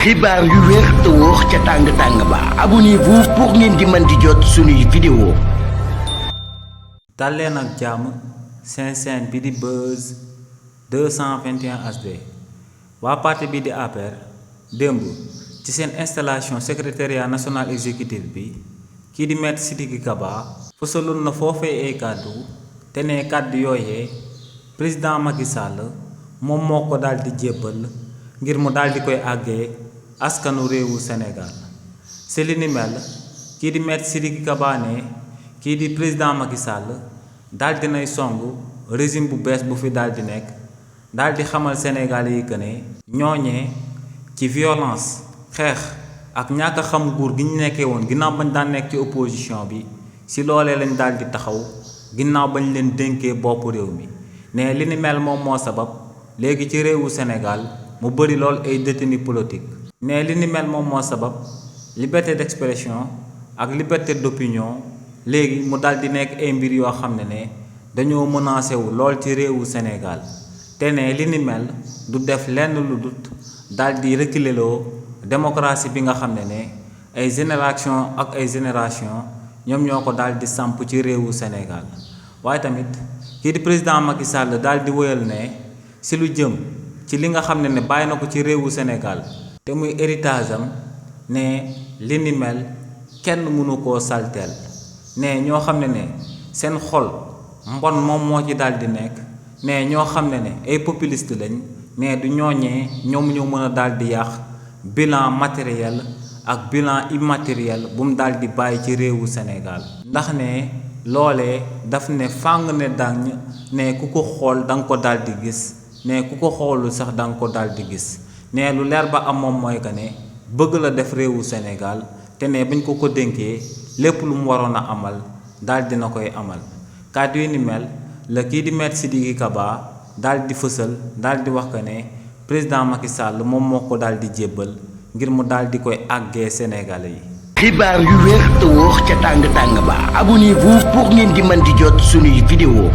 xibaar yu wér te wóor ca tàng ba abonnez-vous pour ngeen di mën di jot suñuy vidéo. dal leen ak jàmm seen chaîne bi di Buzz 221 HD waa parti bi di APR démb ci seen installation secrétariat national exécutif bi kii di Maître Sidiki Kaba fësaloon na foofee ay kàddu te ne kàddu yooyee président Macky Sall moom moo ko daal di jébbal ngir mu daal di koy àggee askanu réewu Sénégal ci li ni mel kii di Maître Sidiki Kaba ne kii di président Macky Sall daal di nay songu régime bu bees bu fi daal di nekk daal di xamal Sénégalais yi que ne ñooñee ci violence xeex ak ñàkk a xam nguur gi ñu nekkee woon ginnaaw bañ daan nekk ci opposition bi ci loolee lañ daal di taxaw ginnaaw bañ leen dénkee bopp réew mi ne li ni mel moom moo sabab léegi ci réewu Sénégal mu bëri lool ay détenus politique ne li ni mel moom moo sabab liberté d'expression ak liberté d'opinion léegi mu daal di nekk ay mbir yoo xam ne dañoo menacé wu lool ci réewu Sénégal te ne li ni mel du def lenn lu dut daal di reculer loo démocratie bi nga xam ne ay génération ak ay génération ñoom ñoo ko daal di samp ci réewu Sénégal waaye tamit kii di président Macky Sall daal di wëyal ne ci lu jëm ci li nga xam ne bàyyi na ko ci réewu Sénégal te muy héritage am ne li ni mel kenn mënu koo salteel ne ñoo xam ne seen xol mbon moom moo ci daal di nekk ne ñoo xam ne ay populiste lañ ne du ñooñee ñoom ñoo mën a daal di yàq bilan matériel ak bilan immatériel bu mu daal di bàyyi ci réewu Sénégal ndax ne loolee daf ne fàng ne dàng ne ku ko xool da nga ko daal di gis ne ku ko xoolul sax da nga ko daal di gis ne lu leer ba am moom mooy que ne bëgg la def réewu Sénégal te ne bañ ko dénkee lépp lu mu waroon a amal daal dina koy amal kàddu yi ni mel la kii di Maître Sidiki Kaba daal di fësal daal di wax que ne président Macky Sall moom moo ko daal di jébbal ngir mu daal di koy àggee Sénégalais yi. xibaar yu wér te wóor ca tàng ba abonnez-vous pour ngeen di mën di jot suñuy vidéo.